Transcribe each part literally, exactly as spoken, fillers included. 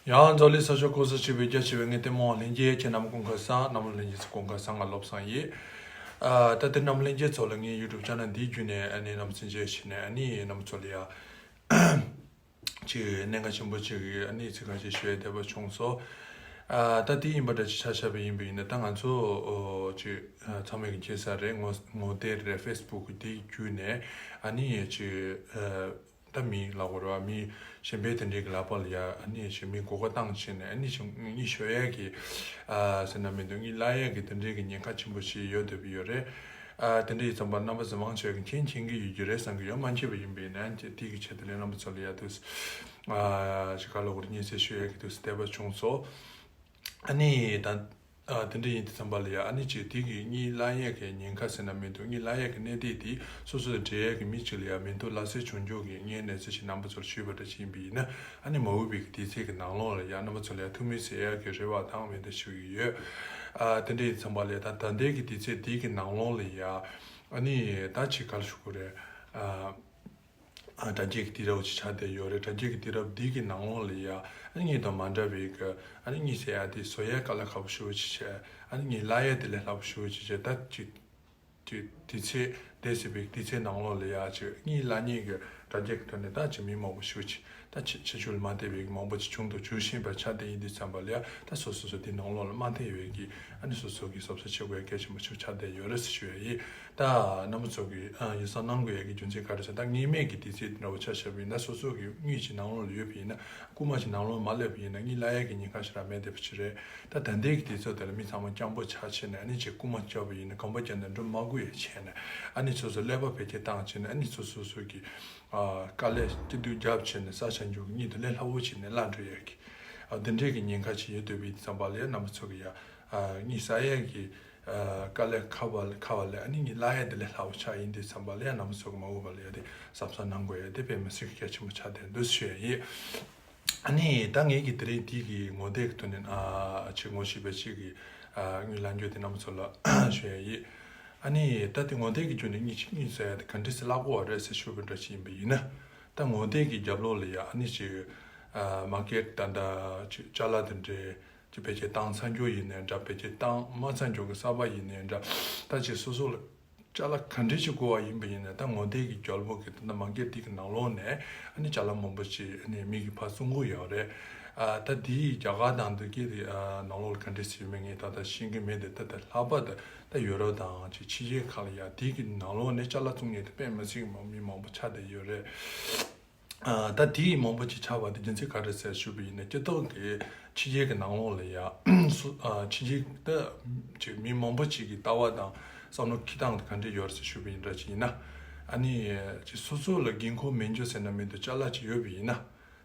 ཡང་འཛམ་གླིང་ས་ཕྱོགས་ཁོངས་སུ་ཆུད་པའི་རྒྱ་ཆེ་བའི་ངའི་ལྟད་མོ་ལྷན་རྒྱས་ཁྱེད་རྣམས་སྐུ་ཁམས་བཟང་། གནམ་ལོ་ལྷན་རྒྱས་སུ་སྐུ་ཁམས་བཟང་། ང་བློ་བཟང་ཡིན། ཨ། ད་དེ་རྣམས་ལྷན་རྒྱས་ཚོ་ལ་ངའི་YouTube channel འདིའི་བརྒྱུད་ནས་ཨ་ནི་རྣམ་ཚོ་མཇལ་བྱས་ནས་ཨ་ནི་རྣམ་ཚོ་ལ་ཡ་ཅིག་གནད་འགག་ཆེན་པོ་ཅིག་གི་ཨ་ནི་ཚིག་ཁ་ཅིག་ཞུ་ཡ་འདོད་པ་བྱུང་སོང་། ཨ། ད་དེ་ཡིན་པ་འདྲ་ཅིག་ཆ་བཞག་པ་ཡིན་པ་ཡིན་ན། ད་ང་ཚོ་ཨོ་ཅིག་ཨ་ཚང་མས་ཀྱི་མཁྱེན་གསལ་རེད། ངོ་ངོ་དེབ་རེད། Facebook དེའི་བརྒྱུད་ནས་ཨ་ནི་ཅིག་ཨ། ད་མི་ལབ་དགོས་རེད་བ། མི་གཞན་པའི་དེ་འདྲའི་གི་ལག་པ་ལ་ཡ་ཨ་ནི་ཞེ་མི་མགོ་སྐོར་བཏང་བྱས་ནས་ཨ་ནི་ཞེ་གཉིད་ཤོར་ཡས་ཀྱི། ཨ། ཟེར་ན་མི་འདུག་གཉིད་ལྷག་ཡས་ཀྱི་དེ་འདྲའི་གི་ཉེན་ཁ་ཆེན་པོ་ཞིག་ཡོད་བསྡད་པ་ཡོད་རེད། ཨ། དེ་འདྲ་ཡིན་ཙམ་པ་རྣམ་པ་ཚོ་མང་ཆེ་བས་མཁྱེན་མཁྱེན་གྱི་ཡོད་རྒྱུ་རེད་བསམ་གྱི་ཡོད། མ་མཁྱེན་པ་ཡིན་པས་ན་དེ་གི་ཆེད་དུ་ལས་རྣམ་པ་ཚོ་ལ་ཡ་དུས་ཨ་ཅིག་ག་ལ་འོར་སྙན་སེང་ཞུ་ཡས་ཀྱི་དུས་སུ་འདོད་པ་བྱུང་སོང་། ཨ་ནི་ད། ཨ། དེ་འདྲ་ཡིན་དུས་ཙམ་པ་ལ་ཡ་ཨ་ནི་ཅིག་དེ་གི་གཉིད་ལྷག་ཡས་ཀྱི་ཉེན་ཁ་ཟེར་ན་མི་འདུག་གཉིད་ལྷག་ཡས་ཀྱི་གནད་དོན་དེ་སོ་སོ་དང་འབྲེལ་ཡས་ཀྱི་མི་གཅིག་ལ་ཡ་མི་འདུག་ལྷག་སའི་བྱུང་རྒྱུ་གི་ངའི་གནས་ཚུལ་ཞིག་རྣམ་པ་ཚོར་ཞུས་པ་འདྲ་ཞིག་ཡིན་པ་ཡིན་ན། ཨ་ནི་མ་འོས་པའི་གི་དུས་ཚོད་ཀྱི་ནང་ལོགས་ལ་ཡ་རྣམ་པ་ཚོ་ལ་ཡ་ཐུགས་སྨོན་སྩལ་ཡས་ཀྱི་རེ་བ་དང་མོས་མཐུན་ཞུ་གི་ཡོད། ཨ། དེ་འདྲ་ཡིན་ཙམ་པ་ལ་ཡ་ད་ད་ལྟའི་གི་དུས་ཚོད་དེ་གི་ནང་ལོགས་ལ་ཡ་ཨ་ནི་ད་ཅིག་ག་ལ་ཞུ་དགོས་རེད། ཨ། ཨ། དྲ་རྒྱའི་གི་དུས་རབས་ཅིག་ཆགས་བསྡད་ཡོད་རེད། དྲ་རྒྱའི་གི་དུས་རབས་འདི་གི་ནང་ལོགས་ལ་ཡ་ཨ་ནི་གཉིད་དང་མ་འདྲ་བའི་གི་ཨ་ནི་གཉིད་སད་ཡ་དེ་བཟོ་ཡ་དཀའ་ལས་ཁག་པོ་ཞེ་པོ་ཅིག་བྱས། ཨ་ནི་གཉིད་ལྷག་ཡ་དེ་ལས་སླ་པོ་ཞེ་པོ་ཅིག་བྱས། ད་ཅིག་ཅིག་དུས་ཚོད་འདས་ཟིན་པའི་དུས་ཚོད་ནང་ལོགས་ལ་ཡ་ཅིག་གཉིད་ལྷག་མཁན་གྱི་དྲ་རྒྱ་གི་ཐོག་ནས་ད་ཅིག་མི་མང་པོ་ཞེ་པོ་ཅིག་ད་ཕྱི་ཕྱི་ཕྱོགས་ལ་མ་བསྡད་པའི་མང་པོ་ཅིག་བྱུང་དང་འབྱུང་བཞིན་པ་ཆགས་བསྡད་ཡིན་དུས་ཙམ་པ་ལ་ཡ། ད་སོ་སོ་སོ་དེ་ནང་ལོགས་ལ་མ་བསྡད་ཡོད་ཀྱི་ཨ་ནི་སོ་སོ་གི་གཟབ་གཟབ་བྱེད་དགོས་ཡ་གལ་ཆེན་པོ་ཞིག་ཆགས་བསྡད་ཡོད་རེད་ཟེར་ཞུ་ཡ་ཡིན། ད་རྣམ་པ་ཚོ་གི་ཨ་ཡིད་གསུམ་གནང་དགོས་ཡ་གི་རྒྱུ་མཚན་ག་རེ་ཟེར། ད་སྔོན་མའི་གི་དུས་ཚོད་འདྲ་བོ་ཆ་བཞག་པ་ཡིན་ན་སོ་སོ་གི་གཉིད་ཅིག་ནང་ལོགས་ལ་ཡོད་པ་ཡིན་ན། རྐུན་མ་ཅིག་ནང་ལོགས་ལ་མ་སླེབས་པ་ཡིན་ན་གཉིད་ལྷག་ཡ་གི་ཉེན་ཁ་ཞེ་དྲག་མེད་བསྡད་པ་ཅིག་རེད། ད་ད་ལྟའི་གི་དུས་ཚོད་དེ་ལ་མི་ཚང་མ་སྤྱང་པོ་ཆགས་བྱས་ནས་ཨ་ནི་ཅིག་རྐུན་མ་བཅར་བ་ཡིན་ན་གོམ་པ་བརྒྱབ་ནས་འགྲོ་མ་དགོས་ཡ་བྱས་ནས་ཨ་ནི་སོ་སོ་ཀླད་པ་བེད་སྤྱོད་བཏང་བྱས་ནས་ཨ་ནི་སོ་སོ་སོ་གི་ཨ་དཀའ་ལས་སྐྱིད་སྡུག་རྒྱབ་བྱས་ནས་ས་ཆ་འཇོག་གི་གཉིད་དེ་ལས་སླ་བོ་བྱས་ནས་ལྷག་འགྲོ་ཡ་གི། ཨ། འདི་འདྲའི་གི་ཉེན་ཁ་ཅིག་ཡོད་འདུག་པའི་ཙམ་པ་ལ་ཡ་རྣམ་པ་ཚོ་གི་ཡ་ཨ་གཉིད་སད་ཡ་གི་ཨ་དཀའ་ལས་ཁག་པ་ལས་ཁག་པ་ལས་ཨ་ནི་གཉིད་ལྷག་ཡ་དེ་ལས་སླ་བོ་ཆགས་ཡིན་དུས་ཙམ་པ་ལ་ཡ་རྣམ་པ་ཚོ་གི་མ་འོངས་པ་ལ་ཡ་དེ་གཟབ་གཟབ་གནང་དགོས་ཡ་དེ་དཔེ་མི་སྲིད་གི་གལ་ཆེན་པོ་ཆགས་བསྡད་འདུག་ཞུ་ཡ་ཡིན། ཨ་ནི་ད་ངེད་ཀྱི་དེ་རིང་འདི་གི་ངོ་དེབ་ཀྱི་ཐོག་ནས་ཨ་ཅིག་ངོ་ཤེས་པ་ཅིག་གི་ཨ་གཉིད་ལྷག་རྒྱུ་དེ་རྣམ་པ་ཚོ་ལ་ཞུ་ཡ་ཡིན། ཨ་ནི་ད་དེ་ངོ་དེབ་ཀྱི་བརྒྱུད་ནས་གཉིད་ཅིག་གཉིད་སད་ཡ་དེ་ག་འདྲ་སེ་ལྷག་གོ་བ་རེད་ཟེར་ཞུ་བ་འདྲ་ཅིག་ཡིན་པ་ཡིན་ན། ད་ངོ་དེབ་ཀྱི་རྒྱབ་ལོགས་ལ་ཡ་ཨ་ནི་ཅིག་ཨ་མར་ཀེཊ་ད་ལྟ་ཅིག་ཅ་ལག་དེ་འདྲའི་ཅིག་བེད་སྤྱོད་བཏང་ཚར་རྒྱུ་ཡིན་ནའི་འདྲ། བེད་སྤྱོད་བཏང་མ་ཚར་རྒྱུ་གི་གསར་པ་ཡིན་ནའི་འདྲ། ད་ཅིག་སོ་སོ་ལ་ཅ་ལག་ག་འདྲ་ཞིག་དགོས་པ་ཡིན་པ་ཡིན་ན་ད་ངོ་དེབ་ཀྱི་རྒྱབ་ལོགས་ཀྱི་ད་ལྟ་མར་ཀེཊ་དེ་གི་ནང་ལོགས་ནས་ཨ་ནི་ཅ་ལག་མང་པོ་ཅིག་ཨ་ནི་མི་གིས་ཕར་བཙོང་གི་ཡོད་རེད། ཨ་ད་དེའི་རྒྱ་གར་དང་འདི་གི་དེ་ཨ་ནང་ལོགས་ལ་ག་འདྲ་ཞིག་ཡོད་མེད་ངས་ད་ལྟ་ཤེས་ཀྱི་མེད་དེ། ད་ལྟ་ལྷག་པར་དུ་ད་ཡོ་རོབ་དང་ཅིག་ཕྱི་རྒྱལ་ཁག་ལ་ཡ་དེ་གི་ནང་ལོགས་ནས་ཅ་ལག་བཙོང་མཁན་དེ་དཔེ་མི་སྲིད་མང་མི་མང་པོ་ཆགས་བསྡད་ཡོད་རེད། ཨ་ད་དེ་མང་པོ་ཅིག་ཆགས་པ་དེ་རྒྱུ་མཚན་ག་རེ་ཟེར་ཞུས་པ་ཡིན་ན་སྤྱིར་བཏང་གི་ཕྱི་རྒྱལ་གྱི་ནང་ལོགས་ལ་ཡ་སུ་ཨ་ཕྱི་རྒྱལ་ད་ཅིག་མི་མང་པོ་ཅིག་གི་ལྟ་བ་དང་བསམ་བློ་འཁྱེར་སྟངས་དེ་ག་འདྲ་ཡོད་རེད་ཟེར་ཞུས་པ་ཡིན་འདྲ་ཅིག་ཡིན་ན། ཨ་ནི་ཅིག་སོ་སོ་ལ་འགན་ཁུར་མེད་རྒྱུ་ཟེར་ན་མི་འདུག་ཅ་ལག་ཅིག་ཡོད་པ་ཡིན་ན།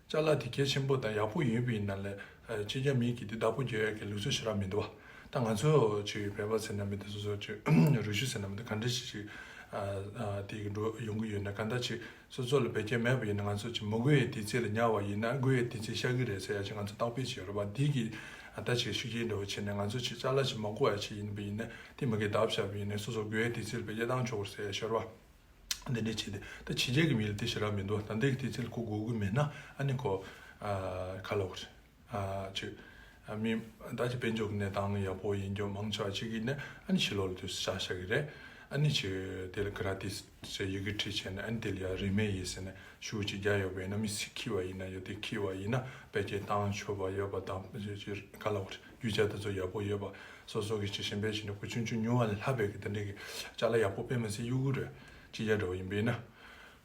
ཅ་ལག་དེ་གལ་ཆེན་པོ་དང་ཡག་པོ་ཡིན་པ་ཡིན་ན་ལས་ཨ་ཕྱི་རྒྱལ་མི་གིས་དེ་བདག་པོ་རྒྱག་ཡག་གི་ལུགས་སྲོལ་ཞེ་དྲག་མི་འདུག་བ། ད་ང་ཚོ་ཅིག་བོད་པ་ཟེར་ན་མི་འདུག་སོ་སོ་ཅིག་རུས་ཞུ་ཟེར་ན་མི་འདུག་ག་འདྲ་ཞིག་ཅིག་ཨ་ཨ་དེ་གི་འགྲོ་ཡོང་གི་ཡོད་ན། གང་ལྟར་ཅིག་སོ་སོ་ལ་བེད་སྤྱོད་མེད་པ་ཡིན་ན་ང་ཚོ་ཅིག་མི་དགོས་ཡའི་དུས་ཚོད་ལ་ཉར་བ་ཡིན་ན་དགོས་ཡའི་དུས་ཚོད་ཤར་གི་རེད་ཟེར་ཡ་ཅིག་ང་ཚོ་བརྟག་དཔྱད་བྱེད་ཡོད་རེད་བ། དེ་གི་ཨ་ད་ཅིག་ཤུགས་རྐྱེན་འདྲ་བོ་བྱས་ནས་ང་ཚོ་ཅིག་ཅ་ལག་ཅིག་མ་དགོས་ཡ་ཅིག་ཡིན་པ་ཡིན་ན་དེ་མ་གི་བརྡབ་བཞག་པ་ཡིན་ན་སོ་སོ་དགོས་ཡའི་དུས་ཚོད་ལ་བེད་སྤྱོད་བཏང་ཆོག་གི་རེད་ཟེར་ཡ་ཤོར་བ། འདི་འདྲ་བྱས་ཏེ་ད་ཕྱི་རྒྱལ་གྱི་མི་ལ་དེ་ཞེ་དྲག་མི་འདུག་ད་ལྟའི་གི་དུས་ཚོད་ལ་ཁོ་དགོས་ཀྱི་མེད་ན་ཨ་ནི་ཁོ་ཨ་ག་ལབ་དགོས་རེད། ཨ་ཅིག་ཨ་མི་ད་ཅིག་དཔལ་འབྱོར་གྱི་གནས་སྟངས་ཡག་པོ་ཡིན་རྒྱུ་མང་ཆེ་བ་ཅིག་ཡིན་ན་ཨ་ནི་ཕྱི་ལོགས་ལ་དུས་སུ་བཞག་བཞག་གི་རེད། ཨ་ནི་ཅིག་དེ་ལ་ག་ར་དེ་ཡི་གེ་བྲིས་བྱས་ནས་ཨ་ནི་དེ་ལ་ཡ་རིན་མེད་ཡིན་ཟེར་ནས་ཤུགས་ཅིག་རྒྱག་ཡོད་པ་ཡིན་ན་མི་སི་ཁྱི་བ་ཡིན་ན་ཡོད་དེ་ཁྱི་བ་ཡིན་ན་བེད་སྤྱོད་བཏང་ཆོག་པ་ཡོད་པ་དང་ཅིག་ག་ལབ་དགོས་རེད། རྒྱུ་ཆ་དེ་ཚོ་ཡག་པོ་ཡོད་པ། སོ་སོ་གི་ཅིག་གཞན་པའི་ཞིག་ནས་གོ་ཆུང་ཆུང་ཉུང་བ་ལས་ལྷག་པའི་གི་དེ་འདྲའི་གི་ཅ་ལག་ཡག་པོ་དཔེ་མི་སྲིད་གཡུག་གི་རེད། ཅི་བྱ་འདྲ་བོ་ཡིན་པས་ན།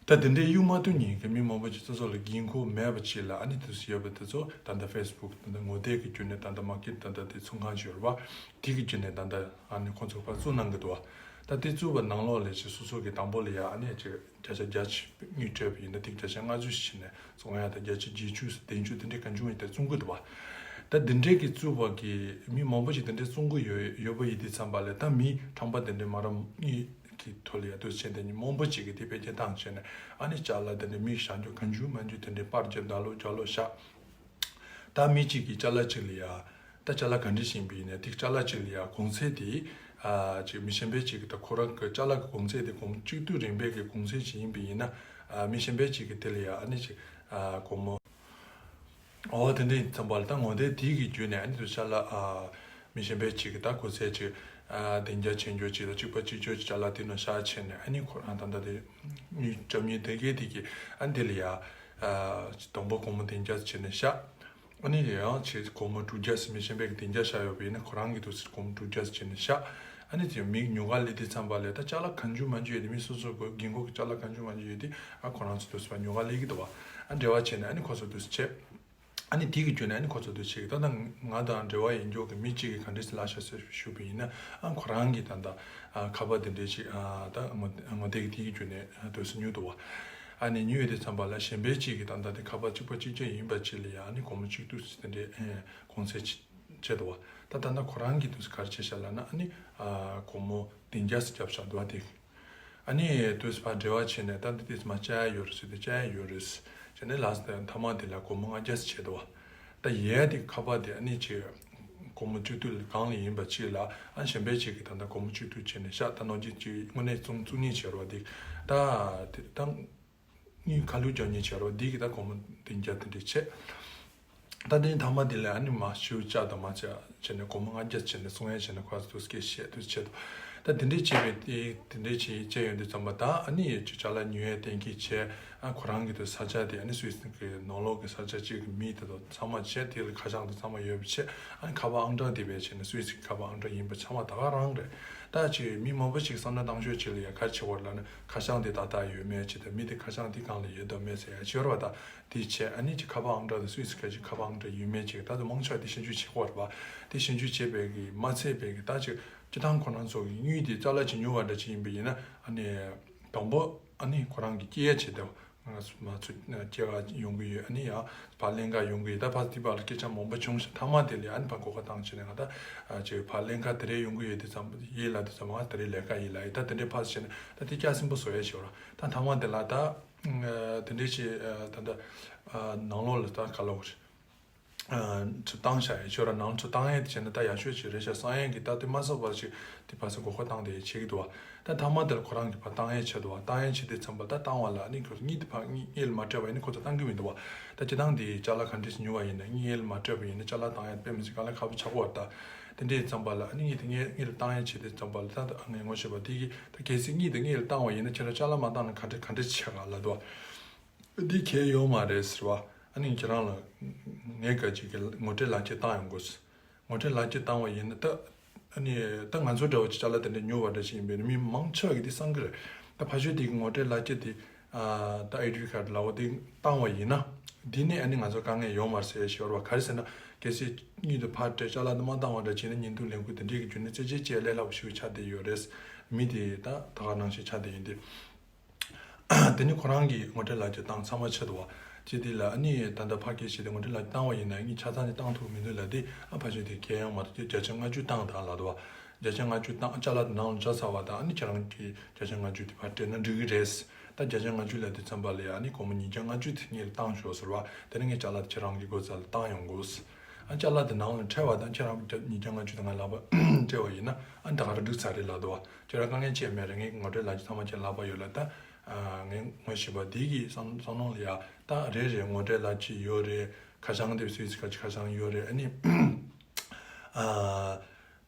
ད་དེ་འདྲའི་གཡུག་མ་ཐུབ་མཁན་གི་མི་མང་པོ་ཅིག་སོ་སོ་ལ་འགན་ཁུར་མེད་པ་ཅིག་ལ་ཨ་ནི་དུས་སུ་ཡོད་པ་དེ་ཚོ་ད་ལྟ་ཕེ་སི་བུག་ད་ལྟ་ངོ་དེབ་ཀྱི་བརྒྱུད་ནས་ད་ལྟ་མར་ཀེཊ་ད་ལྟ་དེ་ཚོང་ཁང་ཅིག་ཡོད་རེད་བ། དེ་གི་བརྒྱུད་ནས་ད་ལྟ་ཨ་ནི་ཁོང་ཚོ་ཕར་བཙུགས་གནང་གི་འདུག་བ། ད་དེ་བཙུགས་པ་ནང་ལོགས་ལ་ཅིག་སོ་སོ་གི་དང་པོ་ལ་ཡ་ཨ་ནི་ཅིག་བརྒྱ་ཆ་བརྒྱ་ཅིག་དངུལ་སྤྲད་པ་ཡིན་ན་དེ་བརྒྱ་ཆ་ལྔ་བཅུ་ཞིག་བྱས་ནས་བཙོང་ཡ་དང་བརྒྱ་ཆ་བརྒྱད་ཅུ་བདུན་ཅུ་དེ་འདྲའི་གང་བྱུང་ཡིན་དེ་བཙོང་གི་འདུག་བ། ད་དེ་འདྲའི་གི་བཙུགས་པ་གི་མི་མང་པོ་ཞིག་དེ་འདྲའི་བཙོང་གི་ཡོད་ཡོད་པ་ཡིན་དུས་ཙམ་པ་ལ་ད་མི་ཁྲམ་པ་དེ་འདྲའི་མ་རབས་གཉིས་ཀྱི་ཐོག་ལ་ཡ་དུས་ཆེན་དེ་མི་མང་པོ་ཞིག་གི་དེ་བེད་སྤྱོད་བཏང་བྱས་ནས་ཨ་ནི་ཅ་ལག་དེ་འདྲའི་མི་བཞག་རྒྱུ་གང་བྱུང་མང་བྱུང་དེ་འདྲའི་པར་རྒྱབ་ད་ལོ་རྒྱ་ལོ་བཞག་ད་མི་གཅིག་གིས་ཅ་ལག་གཅིག་ལ་ཡ། ད་ཅ་ལག་ག་འདྲ་ཞིག་ཡིན་པ་ཡིན་ན་དེ་ཅ་ལག་གཅིག་ལ་ཡ་གོང་ཚད་དེ། ཨ་ཅིག་མི་གཞན་པའི་གཅིག་གིས་ད་ཁོ་རང་གི་ཅ་ལག་གི་གོང་ཚད་དེ་གོང་གཅིག་སྡུད་རིམ་པའི་གི་གོང་ཚད་ཅིག་ཡིན་པ་ཡིན་ན། ཨ་མི་གཞན་པའི་གཅིག་གིས་དེ་ལ་ཡ་ཨ་ནི་ཅིག་ཨ་སྒོར་མོ། འོ་དེ་འདྲའི་ཙམ་པ་ལ་ད་ངོ་དེབ་དེའི་གི་བརྒྱུད་ནས་ཨ་ནི་དུ་ཅ་ལག་ཨ་མི་གཞན་པའི་ཅིག་གི་ད་གོ་ཚད་ཅིག་ཨ་གདན་འཇགས་བྱེད་རྒྱུ་ཅིག་དང་གཅིག་པ་གཅིག་གྱུར་ཅིག་ཅ་ལག་དེ་ནང་བཞག་བྱས་ནས་ཨ་ནི་ཁོ་རང་ད་ལྟ་དེ་ནུས་སྐྱབས་ཉིད་དེ་གའི་དེ་གི་ཨ་ནི་དེ་ལ་ཡ་ཨ་དང་པོ་སྒོར་མོ་བདུན་བརྒྱ་བྱས་ནས་བཞག་ཨ་ནི་ཡང་ཅིག་སྒོར་མོ་དྲུག་བརྒྱ་ཟིན་མི་གཞན་པའི་གི་བདུན་བརྒྱ་བཞག་ཡོད་པ་ཡིན་ན་ཁོ་རང་གི་དུ་སྒོར་མོ་དྲུག་བརྒྱ་བྱས་ནས་བཞག་ཨ་ནི་དེ་མི་ཉོ་ག་སླེབས་དུས་ཙམ་པ་ལ་ད་ཅ་ལག་གང་བྱུང་མང་བྱུང་ཡོད་དེ་མི་སོ་སོ་གི་རྒན་གོག་གི་ཅ་ལག་གང་བྱུང་མང་བྱུང་ཡོད་དེ་ཨ་ཁོ་རང་ཚོ་དུ་སུ་ཉོ་ག་སླེབས་ཀྱི་འདུག་བ། ཨ་འབྲེལ་བ་བྱས་ནས་ཨ་ནི་ཁོ་ཚོ་དུ་སུ་བྱས། ཨ་ནི་དེ་གི་བརྒྱུད་ནས་ཨ་ནི་ཁོ་ཚོ་དུ་བྱེད་ཀྱི་ད་ལྟ་ང་དང་འབྲེལ་བ་ཡིན་རྒྱུ་གི་མི་གཅིག་གིས་ག་འདྲས་སེ་ལབ་ཤག་ཟེར་ཞུས་པ་ཡིན་ན་ཨ་ཁོ་རང་གིས་ད་ལྟ་ཨ་ཁ་པར་དེ་འདྲས་ཤིག་ཨ་ད་ངོ་ངོ་དེབ་དེ་གི་བརྒྱུད་ནས་ཨ་དུ་སུ་ཉོས་འདུག་བ། ཨ་ནི་ཉོས་ཡོད་དུས་ཙམ་པ་ལ་གཞན་པའི་གཅིག་གིས་ད་ལྟ་དེ་ཁ་པར་གཅིག་པ་གཅིག་རྐྱང་ཡིན་པ་ཅིག་ལ་ཡ་ཨ་ནི་སྒོར་མོ་གཅིག་སྟོང་ཟེར་དེ་འདྲས་ཨ་གོང་ཚད་ཅིག་བྱས་འདུག་བ། ད་ད་ལྟ་ཁོ་རང་གིས་དུ་སུ་ག་རེ་བྱས་ཤག་ལབ་ན་ཨ་ནི་ཨ་སྒོར་མོ་བདུན་བརྒྱ་ཙམ་བརྒྱབ་བཞག་འདུག་བ་དེ། ཨ་ནི་དུས་ཕར་འབྲེལ་བ་བྱས་ནས་ད་འདི་དུས་མ་བཅག་ཡ་ཡོད་རེད་ཟེར་ཏེ་བཅག་ཡ་ཡོད་རེད། བྱས་ནས་ལགས་སོ་མཐའ་མ་དེ་ལ་སྒོར་མོ་ལྔ་བརྒྱ་ཙམ་བྱས་འདུག་བ། ད་ཡས་དེ་ཁ་པར་དེ་ཨ་ནི་ཅིག་སྒོར་མོ་བཅུ་དྲུག་ལ་གང་ལ་ཡིན་པ་ཅིག་ལ་ཨ་གཞན་པའི་ཅིག་གིས་ད་ལྟ་སྒོར་མོ་བཅུ་དྲུག་བྱས་ནས་བཞག་ད་ནོར་གྱི་ཅིག་དངོས་གནས་བཙོང་བཙོང་ཉེས་བྱས་རོགས་དེ་ད་དེ་ད། གཉིས་ཁ་ལུད་རྒྱག་ཉེས་བྱས་རོགས་འདི་གི་ད་སྒོར་མོ་བདུན་བརྒྱ་དེ་འདྲས་བྱས། ད་དེ་མཐའ་མ་དེ་ལ་ཨ་ནི་མ་ཞུ་བཅག་དང་མ་བཅག་བྱས་ནས་སྒོར་མོ་ལྔ་བརྒྱ་བྱས་ནས་སོང་ཡ་བྱས་ནས་ཁོ་ཚོ་སྐད་བཤད་དུ་བྱེད་དོ། ད་དེ་འདྲས་བྱས་པའི་དེ་དེ་འདྲས་བྱས་བྱས་ཡོང་དུས་ཙམ་པ་ད་ཨ་ནི་ཅིག་ཅ་ལག་ཉོ་ཡ་གཏན་འཁེལ་བྱས་ཨ་ཁོ་རང་གི་དུ་ས་ཆ་དེ་ཨ་ནི་སུད་སི་གི་ནང་ལོགས་ཀྱི་ས་ཆ་གཅིག་གི་མི་དེ་དང་ཚང་མ་བྱས་དེ་ལ་ཁ་བྱང་དེ་ཚང་མ་ཡོད་པ་བྱས་ཨ་ནི་ཁ་པར་ཨང་གྲངས་དེ་བས་བྱས་ནས་སུད་སི་གི་ཁ་པར་ཨང་གྲངས་ཡིན་པ་ཚང་མ་ད་ག་རང་རེད། ད་ཅིག་མི་མང་པོ་ཞིག་བསམ་བློ་བཏང་ཤོག་ཅིག་ལ་ཡ་ག་རེ་བྱེད་དགོས་ལབ་ན། ཁ་བྱང་དེ་ཏག་ཏག་ཡོད་མེད་ཅིག་དང་མི་དེ་ཁ་བྱང་དེ་གང་ལ་ཡོད་དམ་མེད་ཟེར་ཡ་ཅིག་ཡོད་རེད་བ། ད་དེ་བྱས་ཨ་ནི་ཅིག་ཁ་པར་ཨང་གྲངས་དང་སུད་སི་ཁ་ཅིག་ཁ་པར་ཨང་གྲངས་ཡོད་མེད་ཅིག་ད་དུང་མང་ཆེ་བ་དེ་ཞིབ་འཇུག་བྱེད་དགོས་རེད་བ། དེ་ཞིབ་འཇུག་བྱེད་པའི་གི་མ་ཚད་པའི་གི་ད་ཅིག་སྤྱི་བཏང་ཁོ་རང་ཚོ་གི་དངུལ་དེ་ཅ་ལག་ཅིག་ཉོ་བ་འདྲ་ཅིག་ཡིན་པ་ཡིན་ན་ཨ་ནི་དང་པོ་ཨ་ནི་ཁོ་རང་གི་སྐྱེལ་ཡ་བྱེད་དེ་ང་ཚོ་སྐྱེལ་ག་ཡོང་གི་ཡོད། ཨ་ནི་ཡང་ཕར་ལེན་ག་ཡོང་གི་ཡོད། ད་ཕར་དེ་བར་ལ་སྐད་ཆ་མང་པོ་བྱུང་ཞིང་མཐའ་མ་དེ་ལ་ཨ་ནི་ཕར་སྒོ་ཁ་བཏང་བྱས་ནས་ང་ད་ཅིག་ཕར་ལེན་ག་དེ་རེ་ཡོང་གི་ཡོད་དེ་ཙམ་ཡིན་ལ་དེ་ཙམ་ང་དེ་རེ་ལས་ཀ་ཡིན་ལ་ཡིན། ད་དེ་འདྲའི་ཕར་བྱས་ནས་ད་དེ་སྐྱ་སེམས་པོ་བཟོ་ཡ་ཞིག་ར་ད་མཐའ་མ་དེ་ལ་ད་དེ་འདྲའི་ཞིག་ད་ད་ནང་ལོགས་ལ་ད་ག་ལ་འོ་རེད། ཚུར་བཏང་བྱ་ཡི་ཁྱོད་ར་ནང་ཚུར་བཏང་ཡས་དེ་བྱས་ན་ད་ཡག་ཤོས་ཅིག་རེད་ཤག་བསམ་ཡས་ཀྱི་ད་དེ་མ་བསགས་པར་ཅིག་དེ་ཕར་ཚུར་སྒོ་ཁ་བཏང་དེ་བྱེད་ཀྱི་འདུག་བ། ད་མཐའ་མ་དེར་ཁོ་རང་གིས་ཕར་བཏང་ཡས་བྱས་འདུག་བ། བཏང་ཡས་བྱས་དེ་ཙམ་པ་ད་བཏང་བ་ལ་ནི་ཁོ་གཉིད་དེ་ཕར་གཉིད་གཉིད་ལ་མ་སྤྲད་པ་ཡིན་ན་ཁོ་ཚོ་བཏང་གི་མི་འདུག་བ། ད་སྤྱི་བཏང་དེ་ཅ་ལག་ག་འདྲས་ཉོ་བ་ཡིན་ན་གཉིད་ལ་མ་སྤྲད་པ་ཡིན་ན་ཅ་ལག་བཏང་ཡས་དཔེ་མི་སྲིད་ག་ལ་ཁག་པོ་ཆགས་ཀྱི་ཡོད་རེད། ད་དེ་འདྲས་ཙམ་པ་ལ་ནི་གཉིད་དེ་གཉིད་གཉིད་ལ་བཏང་ཡས་བྱས་དེ་ཙམ་པ་ལ་ད་ད་ངས་ངོ་ཤེས་པ་དེ་གིས་ད་གལ་སྲིད་གཉིད་དེ་གཉིད་ལ་བཏང་བ་ཡིན་ན་ཁྱེད་རང་ཅ་ལག་མ་བཏང་ན་ག་འདྲས་ག་འདྲས་བྱེད་ག་ལབ་འདུག་བ། འདི་གལ་ཡོད་མ་རེད་ཟེར་བ། ཨ་ནི་ཁྱེད་རང་ལ་ངས་ག་ཅིག་གི་ངོ་སྤྲོད་ལག་ཁྱེར་བཏང་ཡོང་དགོས། ངོ་སྤྲོད་ལག་ཁྱེར་བཏང་བ་ཡིན་ན་ད། ཨ་ནི་ད་ང་ཚོ་འདྲ་བོ་ཅིག་ཅ་ལག་དེ་འདྲ་ཉོ་བ་འདྲ་ཞིག་ཡིན་པས་ན་མི་མང་ཆེ་བ་གིས་འདི་བསམ་གི་རེད། ད་ཕ་ཤོད་དེ་གི་ངོ་སྤྲོད་ལག་ཁྱེར་དེ་ད་ཨའི་ཌི་ཁཌ་ལབ་བ་དེ་བཏང་བ་ཡིན་ན། འདི་ནས་ཨ་ནི་ང་ཚོ་དཀའ་ངལ་ཡོད་མ་རེད་ཟེར་ཞོར་བ་ག་རེ་ཟེར་ན་གལ་སྲིད་གཉིད་དུ་ཕར་སྤྲད་ཅ་ལག་དེ་མ་བཏང་བ་འདྲ་བྱས་ན་ཉིན་དུ་ལས་འགུལ་དེ་འདྲས་ཀྱི་རྒྱུ་ནས་རྩེད་ཆས་བཅས་ལས་སླ་པོ་ཞིག་ཆགས་བསྡད་ཡོད་རེད། མི་དེ་ད་ད་ག་ནང་བཞིན་ཆགས་བསྡད་ཡིན་ཏེ། དེ་ནི་ཁོ་རང་གིས་ངོ་སྤྲོད་ལག་ཁྱེར་བཏང་ཚང་མ་ཆད་འདུག་བ། ཅི་དེ་ལ་ཨ་ནི་ད་ལྟ་ཕ་སྐད་བྱས་ཏེ་ངོ་སྤྲོད་ལག་ཁྱེར་བཏང་བ་ཡིན་ན་ངས་ཆ་ཚང་ནས་བཏང་ཐུབ་མི་འདུག་ལབ་དེ་ཨ་ཕ་ཆོས་དེ་གལ་ཡང་མ་གཏོགས་བརྒྱ་ཆ་ལྔ་བཅུ་བཏང་དང་ལབ་འདུག་བ། བརྒྱ་ཆ་ལྔ་བཅུ་བཏང་ཅ་ལག་དེ་ནང་ལ་འཇགས་ཚར་བ་དང་ཨ་ནི་ཁྱེད་རང་གིས་བརྒྱ་ཆ་ལྔ་བཅུ་དེ་ཕར་སྤྲད་ན་འགྲིག་གི་རེད། ད་བརྒྱ་ཆ་ལྔ་བཅུ་ལབ་དུས་ཙམ་པ་ལ་ཡ་ཨ་ནི་སྒོར་མོ་ཉིས་བརྒྱ་ལྔ་བཅུ་དེ་ངས་བཏང་ཤོག་ཟེར་བ། དེ་ནི་ངས་ཅ་ལག་དེ་ཁྱེད་རང་གི་སྒོ་རྩ་ལ་བཏང་ཡོང་དགོས། ཨ་ཅ་ལག་དེ་ནང་ལ་འཕྲད་བ་དང་ཁྱེད་རང་གི་ཉིས་བརྒྱ་ལྔ་བཅུ་དེ་ང་ལག་པ་སྤྲད་བ་ཡིན་ན་ཨ་ད་ག་རང་འགྲིག་ཚར་རེད་ལབ་འདུག་བ། ཁྱེད་རང་དཀའ་ངལ་ཅི་ཡང་མེད་རེད། ངས་ངོ་སྤྲོད་ལག་ཁྱེར་ཚང་མ་ཁྱེད་ལག་པ་ཡོད་ལ་ད། ངས་ངོ་ཤེས་པ་འདི་གི་བསམ་བསམ་བློ་ལ་ཡ་ད་རེད་རེད། ངོ་སྤྲོད་ལག་ཁྱེར་ཡོད་རེད། ཁ་བྱང་དེ་སུད་སི་ཁ་ཁ་བྱང་ཡོད་རེད། ཨ་ནི་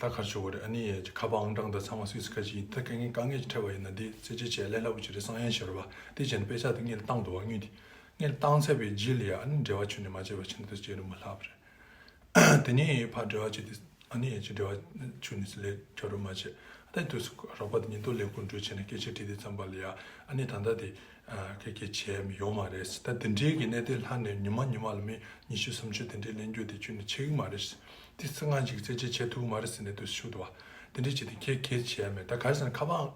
ད་ག་རེ་ཞུ་དགོས་རེད། ཨ་ནི་ཁ་པར་ཨང་གྲངས་དང་ཚང་མ་སུད་སི་ཁ་ཅིག་ཡིན། ད་དཀའ་ངལ་དཀའ་ངལ་ཅིག་འཕྲད་པ་ཡིན་ན་འདི་རྩད་གཅོད་བྱས་ལས་སླ་པོ་ཅིག་རེད་བསམ་ཡ་ཞིག་རེད་བ། དེ་བྱས་ནས་པེ་ས་དེ་ངས་ལ་བཏང་འདུག་བ། དངུལ་དེ་ངས་ལ་བཏང་ཚར་བའི་རྗེས་ལ་ཡ་ཨ་ནི་འབྲེལ་བ་བྱུང་ནས་མ་བྱས་པ་བྱས་ནས་དུ་བྱས་རུ་མ་ལྷག་པ་རེད། དེ་ནས་ཕར་འབྲེལ་བ་བྱས་ཏེ་ཨ་ནི་ཡང་ཅིག་འབྲེལ་བ་བྱུང་ནས་ལས་བྱ་རུ་མ་བྱས། ད་དུས་སུ་རོགས་པ་དེ་ཉིན་ཐོ་ལས་ཁུངས་འགྲོ་བྱས་ནས་སྐད་ཆ་དྲིས་དུས་ཙམ་པ་ལ་ཡ་ཨ་ནི་ད་ལྟ་དེ་ཁེ་ཁེ་བྱས་མི་ཡོང་མ་རེད། ད་དེ་འདྲའི་གི་གནད་དོན་ལྷག་ནས་ཉི་མ་ཉི་མ་ལ་མི་ཉི་ཤུ་སུམ་ཅུ་དེ་འདྲའི་ལེན་རྒྱུ་དེ་ཁྱོན་ནས་ཆེ་གི་མ་རེད། དེ་ཚེ་སྔ་ཅིག་རྩད་གཅོད་བྱེད་ཐུབ་མ་རེད་ཟེར་ནས་དུས་སུ་ཞུ་འདུག་བ། དེ་འདྲའི་ཅིག་དེ་ཁེ་ཁེ་བྱས་མེད། ད་ག་རེ་ཟེར་ན་ཁ་པར་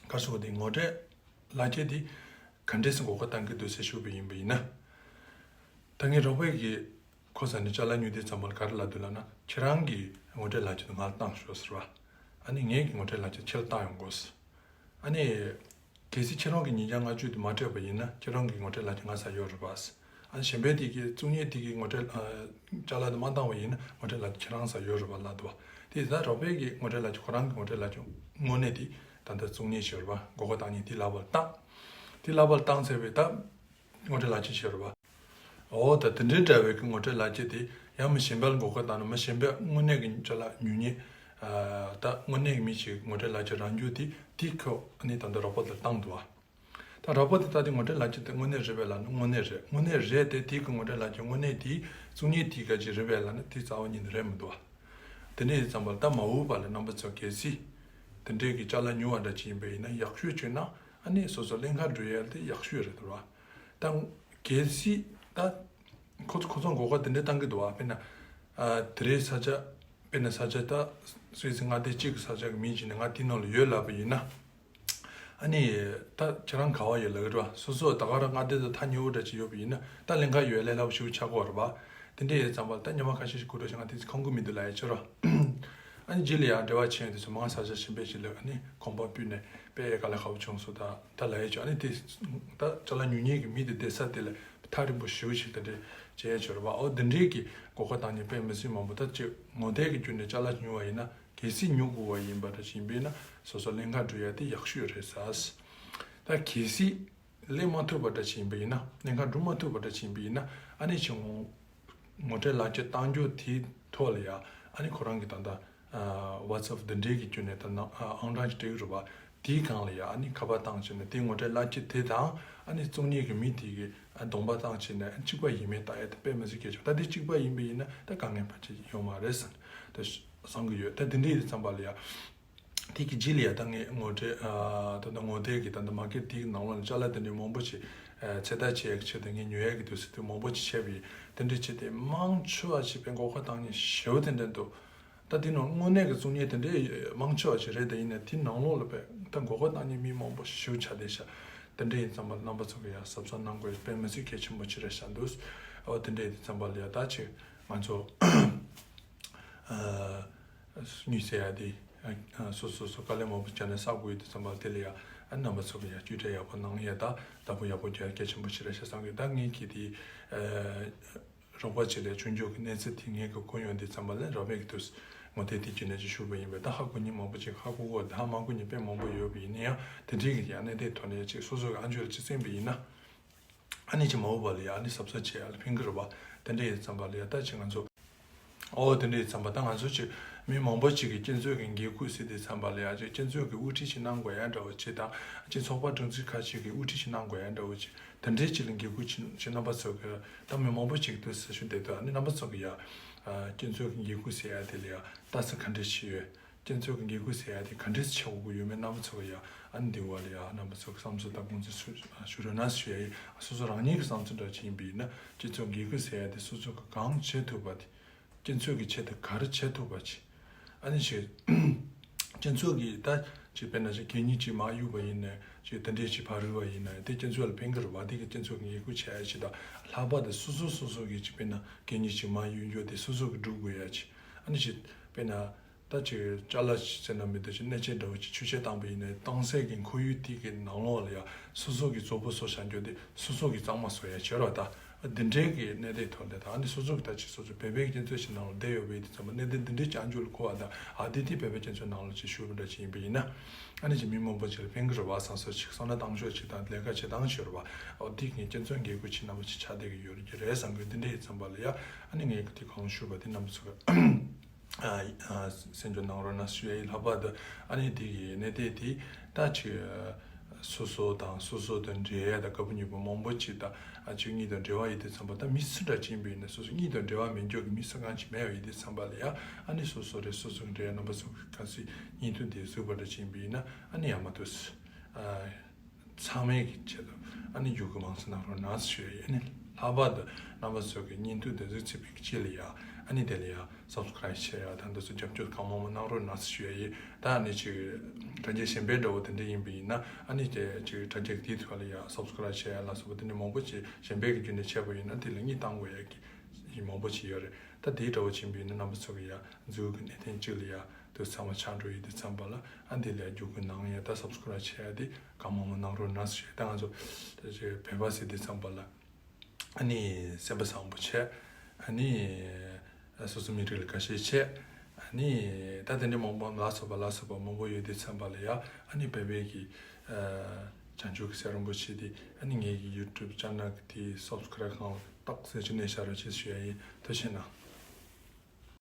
ག་སོགས་དེ་ངོ་སྤྲོད་ལག་ཁྱེར་དེ་ག་འདྲས་སེ་མགོ་སྐོར་བཏང་གི་འདུག་ཟེར་ཞུས་པ་ཡིན་པ་ཡིན་ན། ད་ངས་རོགས་པས་ཀྱིས་ཁོ་ས་ནས་ཅ་ལག་ཉོས་དུས་ཙམ་པ་ལ་ག་རེ་ལབ་འདུག་ལབ་ན། ཁྱེད་རང་གི་ངོ་སྤྲོད་ལག་ཁྱེར་དེ་ང་ལ་བཏང་ཤོག་ཟེར་བ། ཨ་ནི་ངས་ཀྱི་ངོ་སྤྲོད་ལག་ཁྱེར་ཁྱེད་ལ་བཏང་ཡོང་དགོས། ཨ་ནི། གལ་སྲིད་ཁྱེད་རང་གི་ཉིས་བརྒྱ་ལྔ་བཅུ་དེ་མ་སྤྲད་པ་ཡིན་ན་ཁྱེད་རང་གི་ངོ་སྤྲོད་ལག་ཁྱེར་ང་ས་ཡོད་རེད་པ། ཨ་ནི་གཞན་པའི་དེ་གི་བཙུགས་ཉེས་དེ་གི་ངོ་སྤྲོད་ཨ་ཅ་ལག་དེ་མ་བཏང་བ་ཡིན་ན་ངོ་སྤྲོད་ལག་ཁྱེར་ཁྱེད་རང་ས་ཡོད་རེད་པ་ལབ་འདུག་བ། དེ་ད་རོགས་པས་ཀྱི་ངོ་སྤྲོད་ལག་ཁྱེར་ཁོ་རང་གི་ངོ་སྤྲོད་ལག་ཁྱེར་དངོས་གནས་དེ་ད་ལྟ་བཙུགས་ཉེས་ཤོར་བ་མགོ་སྐོར་བཏང་ཉེས་དེ་ལག་པར་བཏང་། དེ་ལག་པར་བཏང་ཚར་བའི་ད་ངོ་སྤྲོད་ལག་ཁྱེར་ཤོར་བ། འོ་ད་དེ་འདྲའི་འདྲ་བའི་གི་ངོ་སྤྲོད་ལག་ཁྱེར་དེ་ཡང་མི་གཞན་པ་ལ་མགོ་སྐོར་བཏང་ན་མི་གཞན་པས་དངོས་གནས་ཀྱི་ཅ་ལག་ཉོ་མཁན། ད་དངོས་གནས་ཀྱི་མི་ཞིག་ངོ་སྤྲོད་ལག་ཁྱེར་རག་རྒྱུ་དེ་དེ་ཁོ་ཨ་ནི་ད་ལྟ་རོགས་པ་དེར་བཏང་འདུག་བ། ད་རོགས་པ་དེ་ད་དེ་ངོ་སྤྲོད་ལག་ཁྱེར་དེ་དངོས་གནས་རེད་པས་ལབ་ན་དངོས་གནས་རེད། དངོས་གནས་རེད་དེ་དེ་གི་ངོ་སྤྲོད་ལག་ཁྱེར་དངོས་གནས་དེ་བཙུགས་མཁན་དེ་ག་ཅིག་རེད་པས་ལབ་ན་དེ་རྩ་བ་ཉིད་ནས་རེད་མི་འདུག་བ། དེ་འདྲ་ཡིན་ཙམ་པ་ལ་ད་མ་འོངས་པ་ལ་རྣམ་པ་ཚོ་གལ་སྲིད་དེ་འདྲའི་གི་ཅ་ལག་ཉོ་བ་འདྲ་ཅིག་ཡིན་པ་ཡིན་ན་ཡག་ཤོས་བྱུང་ན་ཨ་ནི་སོ་སོ་ལེན་ག་འགྲོ་ཡ་དེ་ཡག་ཤོས་རེད་འདུག་བ། ད་གལ་སྲིད་ད་ཁོ་ཁོ་ཚོ་མགོ་སྐོར་དེ་འདྲ་བཏང་གི་འདུག་བ། དཔེར་ན་ཨ་དེ་རེད་ས་ཆ། དཔེར་ན་ས་ཆ་ད་སུད་སི་མངའ་སྡེ་གཅིག་གི་ས་ཆ་གི་མིང་བྱས་ནས་ང་དེ་ནང་ལ་ཡོད་ལབ་པ་ཡིན་ན། ཨ་ནི་ད་ཁྱེད་རང་ག་བ་ཡོད་ལབ་ཀྱི་རེད་བ། སོ་སོ་ད་ག་རང་མངའ་སྡེ་དང་ཐག་ཉེ་བོ་འདྲ་ཅིག་ཡོད་པ་ཡིན་ན་ད་ལེན་ག་ཡོད་ལས་སླ་པོ་ཞིག་ཆགས་ཀྱི་ཡོད་རེད་བ། དེ་འདྲ་ཡིན་ཙམ་པ་ལ་ད་ཉི་མ་ཁ་ཤས་ཤིག་སྒུག་རོགས་བྱེད། ང་དེ་ཚོ་ཁོམ་གྱི་མི་འདུག་ལབ་ཡ་ཅིག་རེད་བ། ཨ་ནི་རྗེས་ལ་ཡང་འབྲེལ་བ་བྱས་ཡོང་དུས་ཚོད་མང་ས་ཆ་གཞན་པ་ཞིག་ལ་ཨ་ནི་གོམ་པ་སྤོས་ནས་དཔེ་དཀའ་ལས་ཁག་པོ་བྱུང་སོང་ད་ད་ལབ་ཡ་ཅིག་ཨ་ནི་དེ་ད་ཅ་ལག་ཉོ་མཁན་གྱི་མི་དེ་བསྡད་ས་དེ་ལ་ཐག་རིང་པོ་ཞེ་པོ་ཅིག་དེ་འདྲ་བྱས་ཡ་ཅིག་རེད་བ། ཨོ་དེ་འདྲའི་གི་མགོ་སྐོར་བཏང་མཁན་དཔེ་མི་སྲིད་མང་པོ། ད་ཅིག་ངོ་དེབ་ཀྱི་བརྒྱུད་ནས་ཅ་ལག་ཉོ་བ་ཡིན་ན་གལ་སྲིད་ཉོ་དགོས་པ་ཡིན་པ་འདྲ་ཞིག་ཡིན་པས་ན་སོ་སོ་ལེན་ག་འགྲོ་ཡ་དེ་ཡག་ཤོས་རེད་ཟེར། ད་གལ་སྲིད་ལེན་མ་ཐུབ་པ་འདྲ་ཞིག་ཡིན་པ་ཡིན་ན། ལེན་ག་འགྲོ་མ་ཐུབ་པ་འདྲ་ཞིག་ཡིན་པ་ཡིན་ན་ཨ་ནི་ཅིག་ངོ་ངོ་སྤྲོད་ལག་ཁྱེར་བཏང་རྒྱུ་དེའི་ཐོག་ལ་ཡ་ཨ་ནི་ཁོ་རང་གི་ད་ལྟ་ཨ་WhatsApp་འདི་འདྲའི་གི་བརྒྱུད་ནས་ད་ནང་ཨ་ཨང་གྲངས་ཅིག་སྤྲད་ཀྱི་རེད་བ། དེའི་སྒང་ལ་ཡ་ཨ་ནི་ཁ་པར་བཏང་བྱས་ནས་དེའི་ངོ་སྤྲོད་ལག་ཁྱེར་དེ་དང་ཨ་ནི་བཙུགས་མཁན་གྱི་མི་དེ་གི་ཨ་གདོང་པ་བཏང་བྱས་ནས་ཨ་གཅིག་པ་ཡིན་མིན་ལྟ་ཡ་དེ་དཔེ་མི་སྲིད་གལ་ཆེ། ད་དེ་གཅིག་པ་ཡིན་པ་ཡིན་ན་ད་དཀའ་ངལ་ཕལ་ཆེར་ཡོད་མ་རེད་བསམ་ད་བསམ་གྱི་ཡོད། ད་དེ་འདྲ་ཡིན་ཙམ་པ་ལ་ཡ། དེ་གི་རྗེས་ལ་ཡ་ད་ངས་ངོ་སྤྲོད་ཨ་ད་ལྟ་ངོ་དེབ་ཀྱི་ད་ལྟ་མར་ཀེཊ་དེའི་ནང་ལོགས་ལ་ཅ་ལག་དེ་འདྲའི་མང་པོ་ཞིག་ཨ་ཚོད་ལྟ་བྱེད་ཡག་གི་ཆེད་དུ་ངས་ཉོ་ཡག་གི་དུས་སུ་དེ་མང་པོ་ཞིག་བྱས་པ་ཡིན། དེ་འདྲའི་ཆེད་དུ་མང་ཆེ་བ་ཞིག་དཔེ་མགོ་སྐོར་བཏང་མཁན་ཞེ་པོ་དེ་འདྲ་འདུག་ད་དེ་ནང་དངོས་གནས་ཀྱི་བཙུགས་མཁན་དེ་འདྲའི་མང་ཆེ་བ་ཞིག་རེད། དེ་ཡིན་ནའི་དེ་ནང་ལོགས་ལ་དཔེ་ད་མགོ་སྐོར་བཏང་མཁན་མི་མང་པོ་ཞིག་ཆགས་བསྡད་ཤག་དེ་འདྲ་ཡིན་ཙམ་པ་རྣམ་པ་ཚོ་གི་ཡ་གཟབ་གཟབ་གནང་དགོས་དཔེ་མི་སྲིད་གལ་ཆེན་པོ་ཅིག་རེད་ཤག་འདུག་ཨོ་དེ་འདྲ་ཡིན་ཙམ་པ་ལ་ཡ་ད་ཅིག་ང་ཚོ་ཨ་དངུལ་ཟེར་ཡ་དེ་ཨ་སོ་སོ་སོ་དཀའ་ལས་མང་པོ་བྱས་ནས་བསགས་དགོས་ཡོད་དུས་ཙམ་པ་དེ་ལ་ཡ་ཨ་རྣམ་པ་ཚོ་གི་ཡ་བཅོས་སྒྲིག་ཡག་པོ་གནང་ཡ་ད་བདག་པོ་ཡག་པོ་རྒྱག་གལ་ཆེན་པོ་ཅིག་རེད་ཤག་བསམ་གི་ད་ངས་ཀྱིས་དེ་ཨ། རོགས་པ་ཅིག་ལ་བྱུང་རྒྱུ་གི་གནས་ཚུལ་དེ་ངེད་ཀྱི་ཁོ་ཡོང་དུས་ཙམ་པ་ལ་རབ་མེད་ཀྱི་དུས་སུ་ངོ་དེབ་དེ་བརྒྱུད་ནས་ཅིག་ཞུས་པ་ཡིན་པས་ད་ཧ་གོ་མཁན་མང་པོ་ཅིག་ཧ་གོ་གོ་ད་ཧ་མ་གོ་མཁན་དཔེ་མང་པོ་ཡོད་པ་ཡིན་ན་ཡང་དེ་འདྲའི་གི་ཡང་གནད་དོན་ཐོག་ནས་ཅིག་སོ་སོ་གི་ཨ་མཆོག་ལ་ཅིག་གསན་པ་ཡིན་ན་ཨ་ནི་ཅིག་མ་འོངས་པ་ལ་ཡང་ཨ་ནི་གཟབ་གཟབ་བྱེད་ཡ་ལ་ཕན་གི་རེད་པ། དེ་འདྲ་ཡིན་ཙམ་པ་ལ་ཡང་ད་ཅིག་ང་ཚོ་ཨོ་དེ་འདྲ་ཡིན་ཙམ་པ་ད་ང་ཚོ་ཅིག་མི་མང་པོ་ཅིག་གིས་སྤྱི་ཚོགས་ཀྱི་འགན་ཁུར་ཟེར་དུས་ཙམ་པ་ལ་ཡང་ཅིག་སྤྱི་ཚོགས་ཀྱི་དབུ་ཁྲིད་ཅིག་གནང་དགོས་ཡ་འདྲ་བོ་ཅིག་དང་ཅིག་ཚོགས་པ་དྲུང་ཆེ་ཁག་ཅིག་གི་དབུ་ཁྲིད་ཅིག་གནང་དགོས་ཡ་འདྲ་བོ་ཅིག་དེ་འདྲའི་ཅིག་ལ་འགན་ཁུར་ཅིག་ཅིག་རྣམ་པ་ཚོ་གི་ད་མི་མང་པོ་ཅིག་འདུག་ཟེར་ཞུ་བསྡད་དུས་ཨ་ནི་རྣམ་པ་ཚོ་གི་ཡ་སྤྱི་ཚོགས་ཀྱི་འགན་ཁུར་ཟེར་ཡ་དེ་ལ་ཡ་ལྟ་ས་ག་འདྲ་ཞིག་ཡོད། སྤྱི་ཚོགས་ཀྱི་འགན་ཁུར་ཟེར་ཡ་དེ་ག་འདྲ་ཞིག་བྱེད་དགོས་ཀྱི་ཡོད་མེད་རྣམ་པ་ཚོ་གི་ཡ་ཨ་ནི་འདི་བ་ལ་ཡ་རྣམ་པ་ཚོ་གི་བསམ་ཚུལ་དང་དགོངས་ཚུལ་ཞུ་ཞུ་རོགས་གནང་ཞུ་ཡ་ཡིན། སོ་སོ་རང་ཉིད་ཀྱི་བསམ་ཚུལ་འདྲ་ཅིག་ཡིན་པ་ཡིན་ན་སྤྱི་ཚོགས་འགན་ཁུར་ཟེར་ཡ་དེ་སོ་སོ་གི་གང་བྱེད་ཐུབ་པ་དེ། སྤྱི་ཚོགས་ཀྱི་ཆེད་དུ་ག་རེ་བྱེད་ཐུབ་པ་ཅིག་ཨ་ནི་ཞིག་སྤྱི་ཚོགས་ཀྱི་ད་ཅིག་དཔེར་ན་ཅིག་གད་སྙིགས་ཅིག་མར་གཡུགས་པ་ཡིན་ནའི་ཅིག་དེ་འདྲའི་ཅིག་ཕར་རུལ་བ་ཡིན་ནའི་དེ་སྤྱི་ཚོགས་ལ་ཕན་གི་རེད་བ། དེ་གི་སྤྱི་ཚོགས་ཀྱི་འགན་ཁུར་བྱེད་ཡ་ཅིག་དང་ལྷག་པར་དུ་སོ་སོ་སོ་སོ་གི་ཅིག་དཔེར་ན་གད་སྙིགས་ཅིག་མར་གཡུག་རྒྱུ་དེ་སོ་སོ་གི་སྒྲུབ་དགོས་ཡ་ཅིག་ཨ་ནི་ཅིག་དཔེར་ན་ད་ཅིག་ཅ་ལག་ཅིག་ཟེར་ན་མི་འདུག་ཅིག་གནས་ཆེན་འདྲ་བོ་ཅིག་ཆུ་ཆད་བཏང་པ་ཡིན་ནའི་བཏང་སའི་གི་ཁོར་ཡུག་དེ་གི་ནང་ལོགས་ལ་ཡ་སོ་སོ་གི་བཙོག་པ་བཟོ་བཞག་རྒྱུ་དེ་སོ་སོ་གི་གཙང་མ་བཟོ་ཡ་བྱེད་རོགས་ད། འདི་འདྲའི་གི་གནད་དོན་ཐོག་ལ་ད་ཨ་ནི་སོ་སོ་གི་ད་ཅིག་སོ་སོ་བོད་པའི་སྤྱི་ཚོགས་ཤིག་ནང་ལ་བསྡད་ཡོད་པའི་དུས་ཙམ་པ་གནད་དོན་འདི་འདྲའི་ཅང་ཅུ་ལ་གོ་བ་ད་ཨ་དེ་དེ་བོད་པའི་སྤྱི་ཚོགས་ནང་ལ་ཅིག་ཞུགས་པ་འདྲ་ཅིག་ཡིན་པ་ཡིན་ན་ཨ་ནི་ཅིག་མི་མང་པོ་ཅིག་ལ་ཕན་གི་རེད་བ་བསམ་སོ་ཅིག་བསམ་བློ་བཏང་ཕྱོགས་ཅིག་དང་ལས་ཀ་བྱེད་སྟངས་ཤིག་རེད་བ། ཨོ་དེ་ངས་སྤྱི་ཚོགས་འགན་ཁུར་ཅིག་རྣམ་པ་ཅིག་ཆགས་བསྡད་གི་ཡོད་རེད་ཀྱི་རེད་བསམ་གི་འདི་འདྲའི་ཙམ་པ་ལ་ཡ་ཨ་ནི་ངས་གི་དེ་གང་ཞུས་པ་དེ་རྣམ་པ་ཚོ་གི་ཨ་ཨ་གསན་རྒྱུ་གནང་རོགས་གནང་ཞུ་ཡ་ཡིན། ལྷག་པར་དུ་ཨ་ནི་དེ་གི་གནད་དོན་དེ་ད་ཅིག་སོ་སོ་དང་སོ་སོ་དང་འབྲེལ་ཡ་དང་དགའ་པོ་ཉེ་པོ་མང་པོ་ཅིག་དང་ཨ་ཅིག་གཉིས་དང་འབྲེལ་བ་ཡོད་དུས་ཙམ་པ་ད་མི་སུ་འདྲ་ཅིག་ཡིན་པ་ཡིན་ན་སོ་སོ་གཉིས་དང་འབྲེལ་བ་མེད་མཁན་གྱི་མི་སུ་གང་ཅིག་མེད་པ་ཡོད་དུས་ཙམ་པ་ལ་ཡ་ཨ་ནི་སོ་སོ་རེ་སོ་སོ་གི་འབྲེལ་ཡ་རྣམ་པ་ཚོ་ག་ཚོད་བརྙན་ཐུང་དེ་གཟིགས་པ་འདྲ་ཅིག་ཡིན་པ་ཡིན་ན་ཨ་ནི་ཡ་མ་ཏོག་ཨ་ཚང་མའི་གི་ཆེད་དུ་ཨ་ནི་རྒྱུགས་ཁུངས་མང་ཙམ་གནང་རོགས་གནང་ཞུ་ཡ་ཡིན། ཨ་ནི་ལྷག་པར་དུ་རྣམ་པ་ཚོ་གི་བརྙན་ཐུང་དེ་གཟིགས་ཚུད་པའི་གི་ཆེད་ལ་ཡ་ཨ་ནི་དེ་ལ་ཡ་སབ་སི་ཀ་རབ་བྱེད་ཡ་དང་དེ་ཚོ་རྒྱབ་སྐྱོར་གང་མང་མང་གནང་རོགས་གནང་ཞུ་ཡ་ཡིན། ད་ཨ་ནི་ཅིག་དྲ་རྒྱ་གཞན་པའི་འདྲ་བོ་དེ་འདྲ་ཡིན་པ་ཡིན་ན་ཨ་ནི་དེ་ཅིག་དྲ་རྒྱ་དེའི་ཐོག་ལ་ཡ་སབ་སི་ཀ་རབ་བྱེད་ཡ་ལ་སོགས་པ་དེ་འདྲ་མང་པོ་ཅིག་གཞན་པའི་གི་བརྒྱུད་ནས་བྱས་པ་ཡིན་ན་དེ་ལ་གཉིས་བཏང་དགོས་ཡ་གི་མང་པོ་ཅིག་ཡོད་རེད། ད་དེའི་འདྲ་བོ་ཕྱིན་པ་ཡིན་ན་རྣམ་པ་ཚོ་གི་ཡ་འཛུལ་གི་གནད་དོན་གཅིག་ལ་ཡ་དུ་ཚང་མ་ཆགས་འགྲོ་ཡི་དུས་ཙམ་པ་ལ་ཨ་འདི་ལ་རྒྱུགས་ཁུངས་གནང་ཡ་ད་སབ་སི་ཀ་རབ་བྱེད་ཡ་དེ་གང་མང་མང་གནང་རོགས་གནང་ཞེས། ད་ང་ཚོ་ད་ཅིག་བོད་པ་ཟེར་དུས་ཙམ་པ་ལ་ཨ་ནི་སེམས་པ་བཟང་པོ་བྱས། ཨ་ནི་སོ་སོ་མི་རིགས་ལ་དགའ་ཤས་བྱས། ཨ་ནི་ད་དེ་འདྲ་མང་པོ་ལ་སོགས་པ་ལ་སོགས་པ་མང་པོ་ཡོད་དུས་ཙམ་པ་ལ་ཡ་ཨ་ནི་བོད་པའི་གི་ཨ་ བྱང་ཆུབ་ཀྱི་སེམས་རིན་པོ་ཆེ་དེ་ཨ་ནི་ངེད་ཀྱི་YouTube channel་གི་དེ་subscribe་གང་ལ་ཏག་སེ་ཅིག་གནོན་བཞག་རོགས་བྱེད་ཞུ་ཡ་ཡིན། ཐུགས་རྗེ་གནང་།